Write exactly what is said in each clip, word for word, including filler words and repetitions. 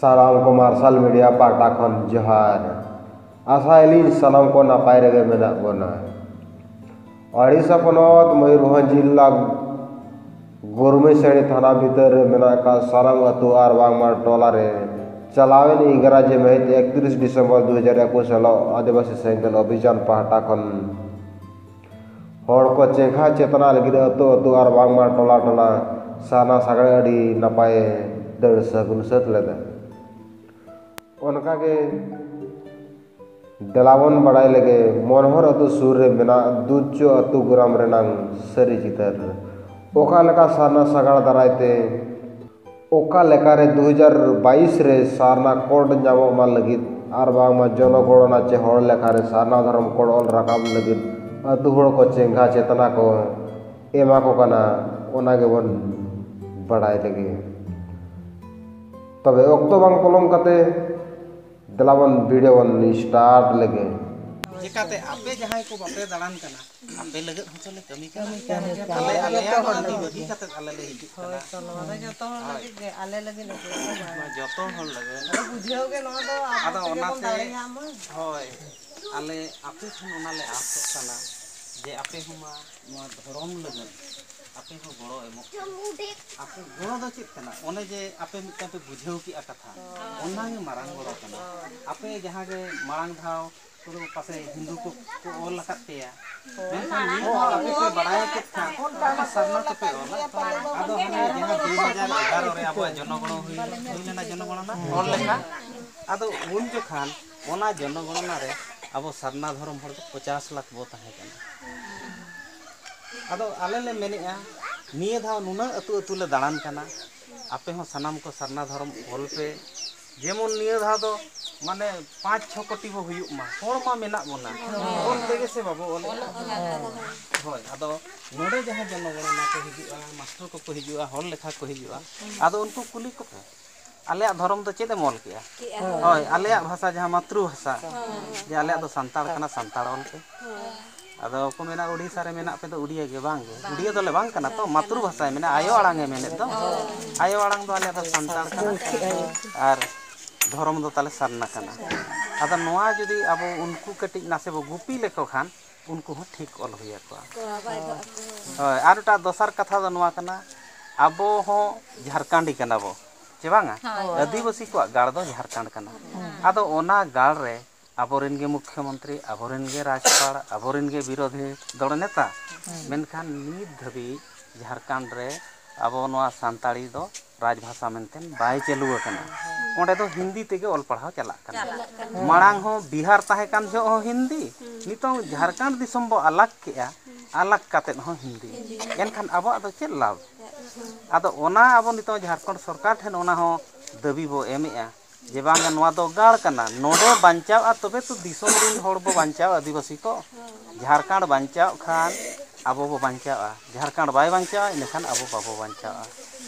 ᱥᱟᱱᱟᱢ ᱠᱚ ᱢᱟᱨᱥᱟᱞ ᱢᱤᱰᱤᱭᱟ ᱯᱟᱦᱴᱟ ᱠᱷᱚᱱ ᱡᱚᱦᱟᱨ᱾ ᱟᱥᱟᱭᱟᱞᱤᱧ ᱥᱟᱱᱟᱢ ᱠᱚ ᱱᱟᱯᱟᱭ ᱨᱮᱜᱮ ᱢᱮᱱᱟᱜ ᱵᱚᱱᱟ᱾ ᱳᱰᱤᱥᱟ ᱯᱚᱱᱚᱛ ᱢᱚᱭᱩᱨᱵᱷᱚᱸᱡᱽ ᱡᱤᱞᱟ ᱜᱩᱨᱢᱤᱥᱟᱹᱲᱤ ᱛᱷᱟᱱᱟ ᱵᱷᱤᱛᱟᱹᱨ ᱨᱮ ᱢᱮᱱᱟᱜ ᱟᱠᱟᱫ ᱥᱟᱱᱟᱢ ᱟᱹᱛᱩ ᱟᱨ ᱵᱟᱝᱢᱟ ᱴᱚᱞᱟ ᱨᱮ ᱪᱟᱞᱟᱣᱮᱱ ᱤᱝᱨᱟᱡᱤ ᱢᱟᱹᱦᱤᱛ ᱮᱠᱛᱨᱤᱥ ᱰᱤᱥᱮᱢᱵᱚᱨ ᱫᱩ ᱦᱟᱡᱟᱨ ᱮᱠᱩᱥ ᱦᱤᱞᱳᱜ ᱟᱹᱫᱤᱵᱟᱹᱥᱤ ᱥᱮᱸᱜᱮᱞ ᱚᱵᱷᱤᱡᱟᱱ ᱯᱟᱦᱴᱟ ᱠᱷᱚᱱ ᱦᱚᱲ ᱠᱚ ᱪᱮᱸᱜᱷᱟ ᱪᱮᱛᱱᱟ ᱞᱟᱹᱜᱤᱫ ᱟᱹᱛᱩ ᱟᱹᱛᱩ ᱟᱨ ᱵᱟᱝᱢᱟ ᱴᱚᱞᱟ ᱴᱚᱞᱟ ᱥᱟᱨᱱᱟ ᱥᱟᱜᱟᱲ ᱟᱹᱰᱤ ᱱᱟᱯᱟᱭ ᱫᱟᱹᱲ ᱥᱟᱹᱜᱩᱱ ᱥᱟᱹᱛ ᱞᱮᱫᱟ᱾ ᱚᱱᱠᱟᱜᱮ ᱫᱮᱞᱟᱵᱚᱱ ᱵᱟᱲᱟᱭ ᱞᱮᱜᱮ ᱢᱚᱱᱦᱚᱨ ᱟᱹᱛᱩ ᱥᱩᱨ ᱨᱮ ᱢᱮᱱᱟᱜ ᱫᱩᱪᱪᱚ ᱟᱹᱛᱩ ᱜᱨᱟᱢ ᱨᱮᱱᱟᱝ ᱥᱟᱹᱨᱤ ᱪᱤᱛᱟᱹᱨ᱾ ᱚᱠᱟ ᱞᱮᱠᱟ ᱥᱟᱨᱱᱟ ᱥᱟᱜᱟᱲ ᱫᱟᱨᱟᱭ ᱛᱮ ᱚᱠᱟ ᱞᱮᱠᱟᱨᱮ ᱫᱩ ᱦᱟᱡᱟᱨ ᱵᱟᱭᱤᱥ ᱨᱮ ᱥᱟᱨᱱᱟ ᱠᱳᱰ ᱧᱟᱢᱚᱜ ᱢᱟ ᱞᱟᱹᱜᱤᱫ ᱟᱨ ᱵᱟᱝᱢᱟ ᱡᱚᱱᱚᱜᱚᱬᱚᱱᱟ ᱪᱮ ᱦᱚᱲ ᱞᱮᱠᱷᱟ ᱨᱮ ᱥᱟᱨᱱᱟ ᱫᱷᱚᱨᱚᱢ ᱠᱳᱰ ᱚᱞ ᱨᱟᱠᱟᱵ ᱞᱟᱹᱜᱤᱫ ᱟᱹᱛᱩ ᱦᱚᱲ ᱠᱚ ᱪᱮᱸᱜᱷᱟ ᱪᱮᱛᱱᱟ ᱠᱚ ᱮᱢᱟ ᱠᱚ ᱠᱟᱱᱟ, ᱚᱱᱟ ᱜᱮᱵᱚᱱ ᱵᱟᱲᱟᱭ ᱞᱮᱜᱮ᱾ ᱛᱚᱵᱮ ᱚᱠᱛᱚ ᱵᱟᱝ ᱯᱚᱞᱚᱢ ᱠᱟᱛᱮ ᱫᱮᱞᱟ ᱵᱚᱱ ᱵᱷᱤᱰᱤᱭᱳ ᱵᱚᱱ ᱥᱴᱟᱨᱴ ᱞᱮᱜᱮ᱾ ᱪᱮᱠᱟᱛᱮ ᱟᱯᱮ ᱡᱟᱦᱟᱸᱭ ᱠᱚ ᱵᱟᱯᱮ ᱫᱟᱬᱟᱱ ᱠᱟᱱᱟ, ᱟᱯᱮ ᱞᱟᱹᱜᱤᱫ ᱦᱚᱸᱛᱚ ᱞᱮ ᱠᱟᱹᱢᱤ ᱠᱟᱱᱟ᱾ ᱠᱟᱹᱢᱤ ᱠᱟᱱᱟ᱾ ᱟᱞᱮ, ᱟᱞᱮᱭᱟᱜ ᱦᱚᱸ ᱟᱹᱰᱤ ᱵᱟᱹᱜᱤ ᱠᱟᱛᱮ ᱟᱞᱮ ᱞᱮ ᱦᱤᱡᱩᱜ ᱠᱟᱱᱟ᱾ ᱦᱳᱭ ᱛᱚ, ᱱᱚᱣᱟ ᱫᱚ ᱡᱚᱛᱚ ᱦᱚᱲ ᱦᱳᱭ᱾ ᱞᱟᱹᱜᱤᱫ ᱜᱮ, ᱟᱞᱮ ᱞᱟᱹᱜᱤᱫ ᱮᱠᱞᱟ ᱫᱚ ᱵᱟᱝ᱾ ᱱᱚᱣᱟ ᱡᱚᱛᱚ ᱦᱚᱲ ᱞᱟᱹᱜᱤᱫ᱾ ᱟᱫᱚ ᱵᱩᱡᱷᱟᱹᱣ ᱜᱮ ᱱᱚᱣᱟ ᱫᱚ ᱟᱵᱚ ᱟᱫᱚ ᱛᱮᱜᱮ ᱵᱚᱱ ᱚᱱᱟᱛᱮ, ᱫᱟᱲᱮᱭᱟᱜ ᱢᱟ᱾ ᱦᱳᱭ, ᱟᱞᱮ ᱟᱯᱮ ᱴᱷᱮᱱ ᱚᱱᱟ ᱞᱮ ᱟᱥᱚᱜ ᱠᱟᱱᱟ ᱡᱮ ᱟᱯᱮ ᱦᱚᱸ ᱢᱟ ᱱᱚᱣᱟ ᱫᱷᱚᱨᱚᱢ ᱞᱟᱹᱜᱤᱫ ᱟᱯᱮ ᱦᱚᱸ ᱜᱚᱲᱚ ᱮᱢᱚᱜ ᱯᱮ᱾ ᱟᱯᱮ ᱜᱚᱲᱚ ᱫᱚ ᱪᱮᱫ ᱠᱟᱱᱟ? ᱚᱱᱮ ᱡᱮ ᱟᱯᱮ ᱢᱤᱫᱴᱟᱝ ᱯᱮ ᱵᱩᱡᱷᱟᱹᱣ ᱠᱮᱜᱼᱟ ᱠᱟᱛᱷᱟ, ᱚᱱᱟ ᱜᱮ ᱢᱟᱨᱟᱝ ᱜᱚᱲᱚ ᱠᱟᱱᱟ᱾ ᱟᱯᱮ ᱡᱟᱦᱟᱸ ᱜᱮ ᱢᱟᱲᱟᱝ ᱫᱷᱟᱣ ᱠᱚᱫᱚ ᱯᱟᱥᱮᱡ ᱦᱤᱱᱫᱩ ᱠᱚ, ᱠᱚ ᱚᱞ ᱟᱠᱟᱫ ᱯᱮᱭᱟ, ᱢᱮᱱᱠᱷᱟᱱ ᱱᱤᱭᱟᱹ ᱫᱷᱟᱣ ᱟᱯᱮ ᱯᱮ ᱵᱟᱲᱟᱭ ᱠᱮᱫ ᱠᱷᱟᱱ ᱟᱯᱮ ᱥᱟᱨᱱᱟ ᱛᱮᱯᱮ ᱚᱞᱟ᱾ ᱟᱫᱚ ᱦᱟᱱᱮ ᱡᱟᱦᱟᱸ ᱫᱩ ᱦᱟᱡᱟᱨ ᱮᱜᱟᱨᱚ ᱨᱮ ᱟᱵᱚᱣᱟᱜ ᱡᱚᱱᱚᱜᱚᱬᱚ ᱦᱩᱭ, ᱦᱩᱭ ᱞᱮᱱᱟ, ᱡᱚᱱᱚᱜᱚᱬᱚᱱᱟ ᱦᱚᱲ ᱞᱮᱠᱟ, ᱟᱫᱚ ᱩᱱ ᱡᱚᱠᱷᱟᱱ ᱚᱱᱟ ᱡᱚᱱᱚᱜᱚᱬᱚᱱᱟ ᱨᱮ ᱟᱵᱚ ᱥᱟᱨᱱᱟ ᱫᱷᱚᱨᱚᱢ ᱦᱚᱲ ᱫᱚ ᱯᱚᱪᱟᱥ ᱞᱟᱠᱷ ᱵᱚ ᱛᱟᱦᱮᱸ ᱠᱟᱱᱟ᱾ ᱟᱫᱚ ᱟᱞᱮ ᱞᱮ ᱢᱮᱱᱮᱜᱼᱟ, ᱱᱤᱭᱟᱹ ᱫᱷᱟᱣ ᱱᱩᱱᱟᱹᱜ ᱟᱹᱛᱩ ᱟᱹᱛᱩ ᱞᱮ ᱫᱟᱬᱟᱱ ᱠᱟᱱᱟ, ᱟᱯᱮ ᱦᱚᱸ ᱥᱟᱱᱟᱢ ᱠᱚ ᱥᱟᱨᱱᱟ ᱫᱷᱚᱨᱚᱢ ᱚᱞ ᱯᱮ, ᱡᱮᱢᱚᱱ ᱱᱤᱭᱟᱹ ᱫᱷᱟᱣ ᱫᱚ ᱢᱟᱱᱮ ᱯᱟᱸᱪ ᱪᱷᱚ ᱠᱳᱴᱤ ᱵᱚ ᱦᱩᱭᱩᱜ ᱢᱟ, ᱦᱚᱲ ᱢᱟ ᱢᱮᱱᱟᱜ ᱵᱚᱱᱟ, ᱚᱞ ᱛᱮᱜᱮ ᱥᱮ ᱵᱟᱵᱚ ᱚᱞᱮᱜᱼᱟ? ᱦᱳᱭ, ᱟᱫᱚ ᱱᱚᱰᱮ ᱡᱟᱦᱟᱸ ᱡᱚᱱᱚᱜᱚᱬᱚᱱᱟ ᱠᱚ ᱦᱤᱡᱩᱜᱼᱟ, ᱢᱟᱥᱴᱟᱨ ᱠᱚᱠᱚ ᱦᱤᱡᱩᱜᱼᱟ, ᱦᱚᱲ ᱞᱮᱠᱷᱟ ᱠᱚ ᱦᱤᱡᱩᱜᱼᱟ, ᱟᱫᱚ ᱩᱱᱠᱩ ᱠᱩᱞᱤ ᱠᱚᱯᱮ, ᱟᱞᱮᱭᱟᱜ ᱫᱷᱚᱨᱚᱢ ᱫᱚ ᱪᱮᱫ ᱮᱢ ᱚᱞ ᱠᱮᱜᱼᱟ? ᱦᱳᱭ, ᱟᱞᱮᱭᱟᱜ ᱵᱷᱟᱥᱟ ᱡᱟᱦᱟᱸ ᱢᱟᱛᱨᱩ ᱵᱷᱟᱥᱟ, ᱡᱮ ᱟᱞᱮᱭᱟᱜ ᱫᱚ ᱥᱟᱱᱛᱟᱲ ᱠᱟᱱᱟ, ᱥᱟᱱᱛᱟᱲ ᱚᱞ ᱯᱮ᱾ ᱟᱫᱚ ᱠᱚ ᱢᱮᱱᱟ, "ᱳᱰᱤᱥᱟ ᱨᱮ ᱢᱮᱱᱟᱜ ᱯᱮ ᱫᱚ ᱳᱰᱤᱭᱟ ᱜᱮ?" ᱵᱟᱝ ᱜᱮ, ᱳᱰᱤᱭᱟ ᱫᱚᱞᱮ ᱵᱟᱝ ᱠᱟᱱᱟ ᱛᱚ, ᱢᱟᱛᱨᱩ ᱵᱷᱟᱥᱟᱭ ᱢᱮᱱᱟ, ᱟᱭᱳ ᱟᱲᱟᱝ ᱮ ᱢᱮᱱᱮᱫ ᱫᱚ᱾ ᱟᱭᱳ ᱟᱲᱟᱝ ᱫᱚ ᱟᱞᱮ ᱫᱚ ᱥᱟᱱᱛᱟᱲ ᱠᱟᱱᱟ, ᱟᱨ ᱫᱷᱚᱨᱚᱢ ᱫᱚ ᱛᱟᱞᱮ ᱥᱟᱨᱱᱟ ᱠᱟᱱᱟ᱾ ᱟᱫᱚ ᱱᱚᱣᱟ ᱡᱩᱫᱤ ᱟᱵᱚ ᱩᱱᱠᱩ ᱠᱟᱹᱴᱤᱡ ᱱᱟᱥᱮ ᱵᱚ ᱜᱩᱯᱤ ᱞᱮᱠᱚ ᱠᱷᱟᱱ, ᱩᱱᱠᱩ ᱦᱚᱸ ᱴᱷᱤᱠ ᱚᱞ ᱦᱩᱭ ᱟᱠᱚᱣᱟ᱾ ᱦᱳᱭ, ᱟᱨ ᱢᱤᱫᱴᱟᱝ ᱫᱚᱥᱟᱨ ᱠᱟᱛᱷᱟ ᱫᱚ ᱱᱚᱣᱟ ᱠᱟᱱᱟ, ᱟᱵᱚ ᱦᱚᱸ ᱡᱷᱟᱲᱠᱷᱚᱸᱰᱤ ᱠᱟᱱᱟ ᱵᱚ, ᱪᱮ ᱵᱟᱝᱟ? ᱦᱳᱭ᱾ ᱟᱹᱫᱤᱵᱟᱹᱥᱤ ᱠᱚᱣᱟᱜ ᱜᱟᱲ ᱫᱚ ᱡᱷᱟᱲᱠᱷᱚᱸᱰ ᱠᱟᱱᱟ᱾ ᱦᱩᱸ᱾ ᱟᱫᱚ ᱚᱱᱟ ᱜᱟᱲ ᱨᱮ ᱟᱵᱚᱨᱮᱱ ᱜᱮ ᱢᱩᱠᱷᱭᱚᱢᱚᱱᱛᱨᱤ, ᱟᱵᱚᱨᱮᱱ ᱜᱮ ᱨᱟᱡᱽᱯᱟᱲ, ᱟᱵᱚᱨᱮᱱ ᱜᱮ ᱵᱤᱨᱳᱫᱷᱤ ᱫᱚᱞ ᱱᱮᱛᱟ᱾ ᱦᱩᱸ᱾ ᱢᱮᱱᱠᱷᱟᱱ ᱱᱤᱛ ᱫᱷᱟᱹᱵᱤᱡ ᱡᱷᱟᱲᱠᱷᱚᱸᱰ ᱨᱮ ᱟᱵᱚ ᱱᱚᱣᱟ ᱥᱟᱱᱛᱟᱲᱤ ᱫᱚ ᱨᱟᱡᱽᱵᱷᱟᱥᱟ ᱢᱮᱱᱛᱮ ᱵᱟᱭ ᱪᱟᱹᱞᱩ ᱟᱠᱟᱱᱟ᱾ ᱚᱸᱰᱮ ᱫᱚ ᱦᱤᱱᱫᱤ ᱛᱮᱜᱮ ᱚᱞ ᱯᱟᱲᱦᱟᱣ ᱪᱟᱞᱟᱜ ᱠᱟᱱᱟ᱾ ᱪᱟᱞᱟᱜ ᱠᱟᱱᱟ᱾ ᱢᱟᱲᱟᱝ ᱦᱚᱸ ᱵᱤᱦᱟᱨ ᱛᱟᱦᱮᱸ ᱠᱟᱱ ᱡᱚᱦᱚᱜ ᱦᱚᱸ ᱦᱤᱱᱫᱤ, ᱱᱤᱛᱚᱝ ᱡᱷᱟᱲᱠᱷᱚᱸᱰ ᱫᱤᱥᱚᱢ ᱵᱚ ᱟᱞᱟᱜᱽ ᱠᱮᱜᱼᱟ, ᱟᱞᱟᱜᱽ ᱠᱟᱛᱮᱫ ᱦᱚᱸ ᱦᱤᱱᱫᱤ᱾ ᱮᱱᱠᱷᱟᱱ ᱟᱵᱚᱣᱟᱜ ᱫᱚ ᱪᱮᱫ ᱞᱟᱵᱷ? ᱟᱫᱚ ᱚᱱᱟ ᱟᱵᱚ ᱱᱤᱛᱚᱝ ᱡᱷᱟᱲᱠᱷᱚᱸᱰ ᱥᱚᱨᱠᱟᱨ ᱴᱷᱮᱱ ᱚᱱᱟ ᱦᱚᱸ ᱫᱟᱹᱵᱤ ᱵᱚ ᱮᱢᱮᱜᱼᱟ ᱡᱮ ᱵᱟᱝᱟ, ᱱᱚᱣᱟ ᱫᱚ ᱜᱟᱲ ᱠᱟᱱᱟ, ᱱᱚᱰᱮ ᱵᱟᱧᱪᱟᱣᱜᱼᱟ ᱛᱚᱵᱮ ᱛᱚ ᱫᱤᱥᱚᱢ ᱨᱮᱱ ᱦᱚᱲ ᱵᱚ ᱵᱟᱧᱪᱟᱣᱟ, ᱟᱹᱫᱤᱵᱟᱹᱥᱤ ᱠᱚ᱾ ᱡᱷᱟᱲᱠᱷᱚᱸᱰ ᱵᱟᱧᱪᱟᱣᱜ ᱠᱷᱟᱱ ᱟᱵᱚ ᱵᱚ ᱵᱟᱧᱪᱟᱣᱟ, ᱡᱷᱟᱲᱠᱷᱚᱸᱰ ᱵᱟᱭ ᱵᱟᱧᱪᱟᱣᱟ ᱤᱱᱟᱹᱠᱷᱟᱱ ᱟᱵᱚ ᱵᱟᱵᱚ ᱵᱟᱧᱪᱟᱣᱟ᱾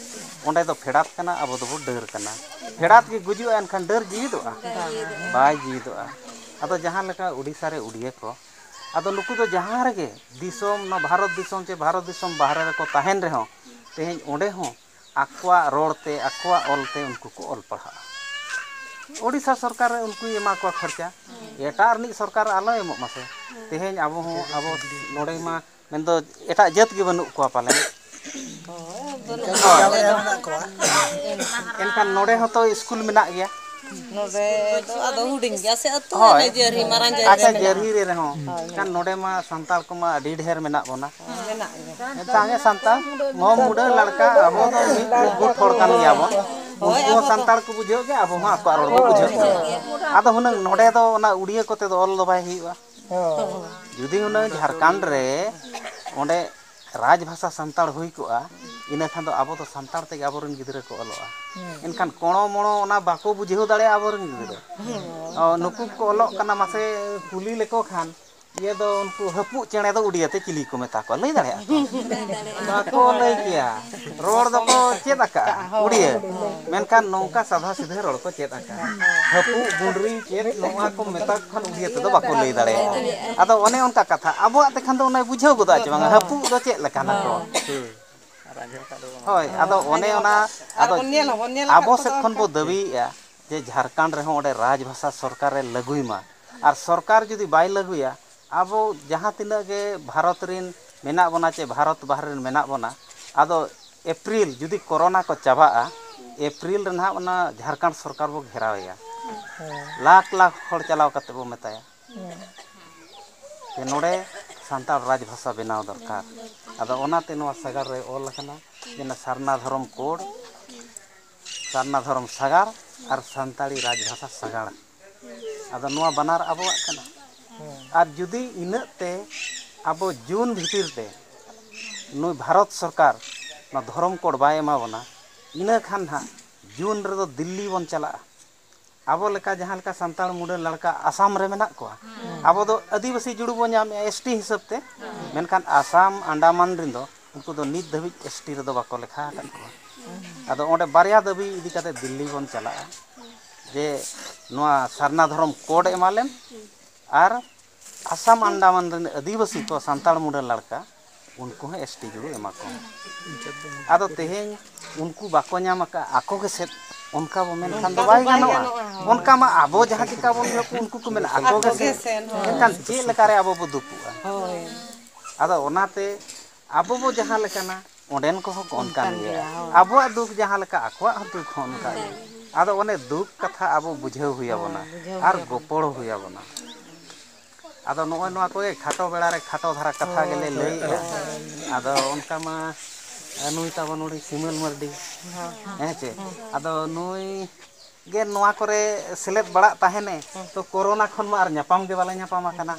ᱚᱸᱰᱮ ᱫᱚ ᱯᱷᱮᱰᱟᱛ ᱠᱟᱱᱟ, ᱟᱵᱚ ᱫᱚᱵᱚ ᱰᱟᱹᱨ ᱠᱟᱱᱟ᱾ ᱯᱷᱮᱰᱟᱛ ᱜᱮ ᱜᱩᱡᱩᱜᱼᱟ, ᱮᱱᱠᱷᱟᱱ ᱰᱟᱹᱨ ᱡᱤᱣᱤᱫᱚᱜᱼᱟ? ᱵᱟᱭ ᱡᱤᱣᱤᱫᱚᱜᱼᱟ᱾ ᱟᱫᱚ ᱡᱟᱦᱟᱸ ᱞᱮᱠᱟ ᱩᱰᱤᱥᱟ ᱨᱮ ᱩᱰᱤᱭᱟᱹ ᱠᱚ, ᱟᱫᱚ ᱱᱩᱠᱩ ᱫᱚ ᱡᱟᱦᱟᱸ ᱨᱮᱜᱮ ᱫᱤᱥᱚᱢ, ᱱᱚᱣᱟ ᱵᱷᱟᱨᱚᱛ ᱫᱤᱥᱚᱢ ᱪᱮ ᱵᱷᱟᱨᱚᱛ ᱫᱤᱥᱚᱢ ᱵᱟᱦᱨᱮ ᱨᱮᱠᱚ ᱛᱟᱦᱮᱱ ᱨᱮᱦᱚᱸ, ᱛᱮᱦᱮᱧ ᱚᱸᱰᱮ ᱦᱚᱸ ᱟᱠᱚᱣᱟᱜ ᱨᱚᱲ ᱛᱮ, ᱟᱠᱚᱣᱟᱜ ᱚᱞ ᱛᱮ ᱩᱱᱠᱩ ᱠᱚ ᱚᱞ ᱯᱟᱲᱦᱟᱜᱼᱟ᱾ ᱳᱰᱤᱥᱟ ᱥᱚᱨᱠᱟᱨ ᱩᱱᱠᱩᱭ ᱮᱢᱟ ᱠᱚᱣᱟ ᱠᱷᱚᱨᱪᱟ, ᱮᱴᱟᱜ ᱨᱤᱱᱤᱡ ᱥᱚᱨᱠᱟᱨ ᱟᱞᱚᱭ ᱮᱢᱚᱜ ᱢᱟᱥᱮ᱾ ᱛᱮᱦᱮᱧ ᱟᱵᱚ ᱦᱚᱸ, ᱟᱵᱚ ᱱᱚᱰᱮ ᱢᱟ ᱢᱮᱱᱫᱚ ᱮᱴᱟᱜ ᱡᱟᱹᱛ ᱜᱮ ᱵᱟᱹᱱᱩᱜ ᱠᱚᱣᱟ ᱯᱟᱞᱮᱱ᱾ ᱦᱳᱭ, ᱵᱟᱹᱱᱩᱜ ᱠᱚᱣᱟ᱾ ᱮᱱᱠᱷᱟᱱ ᱱᱚᱰᱮ ᱦᱚᱸᱛᱚ ᱥᱠᱩᱞ ᱢᱮᱱᱟᱜ ᱜᱮᱭᱟ᱾ ᱱᱚᱰᱮ ᱫᱚ ᱟᱫᱚ ᱦᱩᱰᱤᱧ ᱜᱮᱭᱟ ᱥᱮ ᱟᱹᱛᱩ, ᱦᱳᱭ᱾ ᱦᱮᱸ, ᱡᱟᱹᱨᱦᱤ, ᱢᱟᱨᱟᱝ ᱡᱟᱹᱨᱦᱤ ᱟᱪᱪᱷᱟ, ᱨᱮ ᱢᱮᱱᱟᱜᱼᱟ᱾ ᱡᱟᱹᱨᱦᱤ ᱨᱮ ᱨᱮᱦᱚᱸ᱾ ᱦᱳᱭ, ᱮᱱᱠᱷᱟᱱ ᱢᱮᱱᱟᱜᱼᱟ᱾ ᱱᱚᱰᱮ ᱢᱟ ᱥᱟᱱᱛᱟᱲ ᱠᱚᱢᱟ ᱟᱹᱰᱤ ᱰᱷᱮᱨ ᱢᱮᱱᱟᱜ ᱵᱚᱱᱟ᱾ ᱦᱮᱸ, ᱢᱮᱱᱟᱜ ᱜᱮᱭᱟ᱾ ᱮᱱᱠᱷᱟᱱ ᱜᱮ ᱥᱟᱱᱛᱟᱲ, ᱢᱚᱢ ᱢᱩᱰᱟᱹ ᱞᱟᱲᱠᱟ, ᱟᱵᱚ ᱫᱚ ᱢᱤᱫ ᱜᱩᱴ ᱦᱚᱲ ᱠᱟᱱ ᱜᱮᱭᱟ ᱵᱚᱱ᱾ ᱦᱳᱭ, ᱩᱱᱠᱩ ᱦᱚᱸ ᱟᱵᱚ ᱫᱚ᱾ ᱥᱟᱱᱛᱟᱲ ᱠᱚ ᱵᱩᱡᱷᱟᱹᱣ ᱜᱮᱭᱟ, ᱟᱵᱚ ᱦᱚᱸ ᱟᱠᱚᱣᱟᱜ ᱨᱚᱲ ᱵᱚ ᱵᱩᱡᱷᱟᱹᱣ ᱜᱮᱭᱟ᱾ ᱟᱫᱚ ᱦᱩᱱᱟᱹᱝ ᱱᱚᱰᱮ ᱫᱚ ᱚᱱᱟ ᱩᱲᱤᱭᱟᱹ ᱠᱚᱛᱮ ᱫᱚ ᱚᱞ ᱫᱚ ᱵᱟᱭ ᱦᱩᱭᱩᱜᱼᱟ᱾ ᱦᱳᱭ᱾ ᱡᱩᱫᱤ ᱦᱩᱱᱟᱹᱝ ᱡᱷᱟᱲᱠᱷᱚᱸᱰ ᱨᱮ ᱚᱸᱰᱮ ᱨᱟᱡᱽ ᱵᱷᱟᱥᱟ ᱥᱟᱱᱛᱟᱲ ᱦᱩᱭ ᱠᱚᱜᱼᱟ, ᱤᱱᱟᱹ ᱠᱷᱟᱱ ᱫᱚ ᱟᱵᱚ ᱫᱚ ᱥᱟᱱᱛᱟᱲ ᱛᱮᱜᱮ ᱟᱵᱚᱨᱮᱱ ᱜᱤᱫᱽᱨᱟᱹ ᱠᱚ ᱚᱞᱚᱜᱼᱟ᱾ ᱦᱩᱸ᱾ ᱮᱱᱠᱷᱟᱱ ᱠᱚᱬᱚ ᱢᱚᱬᱚ ᱚᱱᱟ ᱵᱟᱠᱚ ᱵᱩᱡᱷᱟᱹᱣ ᱫᱟᱲᱮᱭᱟᱜᱼᱟ ᱟᱵᱚᱨᱮᱱ ᱜᱤᱫᱽᱨᱟᱹ᱾ ᱦᱩᱸ᱾ ᱚ, ᱱᱩᱠᱩ ᱠᱚ ᱚᱞᱚᱜ ᱠᱟᱱᱟ, ᱢᱟᱥᱮ ᱠᱩᱞᱤ ᱞᱮᱠᱚ ᱠᱷᱟᱱ, ᱤᱭᱟᱹ ᱫᱚ ᱩᱱᱠᱩ ᱦᱟᱹᱯᱩᱜ ᱪᱮᱬᱮ ᱫᱚ ᱩᱰᱤᱭᱟᱹ ᱛᱮ ᱪᱤᱞᱤ ᱠᱚ ᱢᱮᱛᱟ ᱠᱚᱣᱟ, ᱞᱟᱹᱭ ᱫᱟᱲᱮᱭᱟᱜᱼᱟ ᱠᱚ? ᱵᱟᱠᱚ ᱞᱟᱹᱭ ᱠᱮᱭᱟ᱾ ᱨᱚᱲ ᱫᱚᱠᱚ ᱪᱮᱫ ᱟᱠᱟᱫᱼᱟ ᱩᱰᱤᱭᱟᱹ, ᱢᱮᱱᱠᱷᱟᱱ ᱱᱚᱝᱠᱟ ᱥᱟᱫᱷᱟ ᱥᱤᱫᱷᱟᱹ ᱨᱚᱲ ᱠᱚ ᱪᱮᱫ ᱟᱠᱟᱫᱼᱟ᱾ ᱦᱟᱹᱯᱩᱜ, ᱜᱩᱸᱰᱨᱤ, ᱪᱮᱫ ᱱᱚᱣᱟ ᱠᱚ ᱢᱮᱛᱟ ᱠᱚ ᱠᱷᱟᱱ ᱩᱰᱤᱭᱟᱹ ᱛᱮᱫᱚ ᱵᱟᱠᱚ ᱞᱟᱹᱭ ᱫᱟᱲᱮᱭᱟᱜᱼᱟ᱾ ᱟᱫᱚ ᱚᱱᱮ ᱚᱱᱠᱟ ᱠᱟᱛᱷᱟ, ᱟᱵᱚᱣᱟᱜ ᱛᱮᱠᱷᱟᱱ ᱫᱚ ᱚᱱᱟᱭ ᱵᱩᱡᱷᱟᱹᱣ ᱜᱚᱫᱚᱜᱼᱟ ᱪᱮ ᱵᱟᱝᱟ, ᱦᱟᱹᱯᱩᱜ ᱫᱚ ᱪᱮᱫ ᱞᱮᱠᱟᱱᱟ ᱠᱚ? ᱦᱳᱭ, ᱟᱫᱚ ᱚᱱᱮ ᱚᱱᱟ, ᱟᱫᱚ ᱟᱵᱚ ᱥᱮᱫ ᱠᱷᱚᱱ ᱵᱚ ᱫᱟᱹᱵᱤᱭᱮᱫᱼᱟ ᱡᱮ ᱡᱷᱟᱲᱠᱷᱚᱸᱰ ᱨᱮᱦᱚᱸ ᱚᱸᱰᱮ ᱨᱟᱡᱽ ᱵᱷᱟᱥᱟ ᱥᱚᱨᱠᱟᱨᱮ ᱞᱟᱹᱜᱩᱭ ᱢᱟ, ᱟᱨ ᱥᱚᱨᱠᱟᱨ ᱡᱩᱫᱤ ᱵᱟᱭ ᱞᱟᱹᱜᱩᱭᱟ, ᱟᱵᱚ ᱡᱟᱦᱟᱸ ᱛᱤᱱᱟᱹᱜ ᱜᱮ ᱵᱷᱟᱨᱚᱛ ᱨᱮᱱ ᱢᱮᱱᱟᱜ ᱵᱚᱱᱟ ᱪᱮ ᱵᱷᱟᱨᱚᱛ ᱵᱟᱦᱨᱮ ᱨᱮᱱ ᱢᱮᱱᱟᱜ ᱵᱚᱱᱟ, ᱟᱫᱚ ᱮᱯᱨᱤᱞ ᱡᱩᱫᱤ ᱠᱳᱨᱳᱱᱟ ᱠᱚ ᱪᱟᱵᱟᱜᱼᱟ, ᱮᱯᱨᱤᱞ ᱨᱮ ᱱᱟᱦᱟᱜ ᱚᱱᱟ ᱡᱷᱟᱲᱠᱷᱚᱸᱰ ᱥᱚᱨᱠᱟᱨ ᱵᱚ ᱜᱷᱮᱨᱟᱣᱮᱭᱟ᱾ ᱞᱟᱠᱷ ᱞᱟᱠᱷ ᱦᱚᱲ ᱪᱟᱞᱟᱣ ᱠᱟᱛᱮ ᱵᱚ ᱢᱮᱛᱟᱭᱟ ᱡᱮ ᱱᱚᱰᱮ ᱥᱟᱱᱛᱟᱲ ᱨᱟᱡᱽ ᱵᱷᱟᱥᱟ ᱵᱮᱱᱟᱣ ᱫᱚᱨᱠᱟᱨ᱾ ᱟᱫᱚ ᱚᱱᱟᱛᱮ ᱱᱚᱣᱟ ᱥᱟᱜᱟᱲ ᱨᱮ ᱚᱞ ᱟᱠᱟᱱᱟ ᱡᱮ ᱚᱱᱟ ᱥᱟᱨᱱᱟ ᱫᱷᱚᱨᱚᱢ ᱠᱳᱰ, ᱥᱟᱨᱱᱟ ᱫᱷᱚᱨᱚᱢ ᱥᱟᱜᱟᱲ ᱟᱨ ᱥᱟᱱᱛᱟᱲᱤ ᱨᱟᱡᱽ ᱵᱷᱟᱥᱟ ᱥᱟᱜᱟᱲ᱾ ᱟᱫᱚ ᱱᱚᱣᱟ ᱵᱟᱱᱟᱨ ᱟᱵᱚᱣᱟᱜ ᱠᱟᱱᱟ᱾ ᱟᱨ ᱡᱩᱫᱤ ᱤᱱᱟᱹᱜ ᱛᱮ ᱟᱵᱚ ᱡᱩᱱ ᱵᱷᱤᱛᱤᱨ ᱛᱮ ᱱᱩᱭ ᱵᱷᱟᱨᱚᱛ ᱥᱚᱨᱠᱟᱨ ᱱᱚᱣᱟ ᱫᱷᱚᱨᱚᱢ ᱠᱳᱰ ᱵᱟᱭ ᱮᱢᱟ ᱵᱚᱱᱟ, ᱤᱱᱟᱹ ᱠᱷᱟᱱ ᱱᱟᱦᱟᱜ ᱡᱩᱱ ᱨᱮᱫᱚ ᱫᱤᱞᱞᱤ ᱵᱚᱱ ᱪᱟᱞᱟᱜᱼᱟ᱾ ᱟᱵᱚ ᱞᱮᱠᱟ, ᱡᱟᱦᱟᱸ ᱞᱮᱠᱟ ᱥᱟᱱᱛᱟᱲ ᱢᱩᱰᱟᱹ ᱞᱟᱲᱠᱟ ᱟᱥᱟᱢ ᱨᱮ ᱢᱮᱱᱟᱜ ᱠᱚᱣᱟ, ᱟᱵᱚ ᱫᱚ ᱟᱹᱫᱤᱵᱟᱹᱥᱤ ᱡᱩᱲᱩ ᱵᱚᱱ ᱧᱟᱢᱮᱜᱼᱟ ᱮᱥ ᱴᱤ ᱦᱤᱥᱟᱹᱵ ᱛᱮ, ᱢᱮᱱᱠᱷᱟᱱ ᱟᱥᱟᱢ, ᱟᱱᱰᱟᱢᱟᱱ ᱨᱮᱱ ᱫᱚ ᱩᱱᱠᱩ ᱫᱚ ᱱᱤᱛ ᱫᱷᱟᱹᱵᱤᱡ ᱮᱥ ᱴᱤ ᱨᱮᱫᱚ ᱵᱟᱠᱚ ᱞᱮᱠᱷᱟ ᱟᱠᱟᱫ ᱠᱚᱣᱟ᱾ ᱟᱫᱚ ᱚᱸᱰᱮ ᱵᱟᱨᱭᱟ ᱫᱟᱹᱵᱤ ᱤᱫᱤ ᱠᱟᱛᱮ ᱫᱤᱞᱞᱤ ᱵᱚᱱ ᱪᱟᱞᱟᱜᱼᱟ, ᱡᱮ ᱱᱚᱣᱟ ᱥᱟᱨᱱᱟ ᱫᱷᱚᱨᱚᱢ ᱠᱳᱰ ᱮᱢᱟ ᱞᱮᱢ, ᱟᱨ ᱟᱥᱟᱢ ᱟᱱᱰᱟᱢᱟᱱ ᱨᱮᱱ ᱟᱹᱫᱤᱵᱟᱹᱥᱤ ᱠᱚ, ᱥᱟᱱᱛᱟᱲ ᱢᱩᱰᱟᱹ ᱞᱟᱲᱠᱟ, ᱩᱱᱠᱩ ᱦᱚᱸ ᱮᱥ ᱴᱤ ᱡᱩᱲᱩ ᱮᱢᱟ ᱠᱚ᱾ ᱟᱫᱚ ᱛᱮᱦᱮᱧ ᱩᱱᱠᱩ ᱵᱟᱠᱚ ᱧᱟᱢ ᱟᱠᱟᱫ, ᱟᱠᱚ ᱜᱮ ᱥᱮᱫ ᱚᱱᱠᱟ ᱵᱚ ᱢᱮᱱᱠᱷᱟᱱ ᱫᱚ ᱵᱟᱭ ᱜᱟᱱᱚᱜᱼᱟ᱾ ᱚᱱᱠᱟ ᱢᱟ ᱟᱵᱚ ᱡᱟᱦᱟᱸ ᱪᱤᱠᱟ ᱵᱚᱱ ᱧᱮᱞ ᱠᱚ, ᱩᱱᱠᱩ ᱠᱚ ᱢᱮᱱᱟ ᱟᱠᱚ ᱜᱮ ᱥᱮᱫ᱾ ᱮᱱᱠᱷᱟᱱ ᱪᱮᱫ ᱞᱮᱠᱟᱨᱮ ᱟᱵᱚ ᱵᱚ ᱫᱩᱠᱩᱜᱼᱟ? ᱟᱫᱚ ᱚᱱᱟᱛᱮ ᱟᱵᱚ ᱵᱚ ᱡᱟᱦᱟᱸ ᱞᱮᱠᱟᱱᱟ, ᱚᱸᱰᱮᱱ ᱠᱚᱦᱚᱸ ᱠᱚ ᱚᱱᱠᱟᱱ ᱜᱮᱭᱟ᱾ ᱟᱵᱚᱣᱟᱜ ᱫᱩᱠ ᱡᱟᱦᱟᱸ ᱞᱮᱠᱟ, ᱟᱠᱚᱣᱟᱜ ᱦᱚᱸ ᱫᱩᱠ ᱦᱚᱸ ᱚᱱᱠᱟ ᱜᱮ᱾ ᱟᱫᱚ ᱚᱱᱮ ᱫᱩᱠ ᱠᱟᱛᱷᱟ ᱟᱵᱚ ᱵᱩᱡᱷᱟᱹᱣ ᱦᱩᱭ ᱟᱵᱚᱱᱟ ᱟᱨ ᱜᱚᱯᱚᱲ ᱦᱩᱭ ᱟᱵᱚᱱᱟ᱾ ᱟᱫᱚ ᱱᱚᱜᱼᱚᱭ ᱱᱚᱣᱟ ᱠᱚᱜᱮ ᱠᱷᱟᱴᱚ ᱵᱮᱲᱟ ᱨᱮ ᱠᱷᱟᱴᱚ ᱫᱷᱟᱨᱟ ᱠᱟᱛᱷᱟ ᱜᱮᱞᱮ ᱞᱟᱹᱭᱮᱜᱼᱟ᱾ ᱟᱫᱚ ᱚᱱᱠᱟ ᱢᱟ ᱱᱩᱭ ᱛᱟᱵᱚᱱ ᱱᱩᱭ ᱥᱤᱢᱟᱹᱞ ᱢᱟᱹᱨᱰᱤ, ᱦᱮᱸ ᱪᱮ? ᱟᱫᱚ ᱱᱩᱭ ᱜᱮ ᱱᱚᱣᱟ ᱠᱚᱨᱮ ᱥᱮᱞᱮᱫ ᱵᱟᱲᱟᱜ ᱛᱟᱦᱮᱱᱮ, ᱛᱚ ᱠᱳᱨᱳᱱᱟ ᱠᱷᱚᱱ ᱢᱟ ᱟᱨ ᱧᱟᱯᱟᱢ ᱜᱮ ᱵᱟᱞᱮ ᱧᱟᱯᱟᱢ ᱟᱠᱟᱱᱟ᱾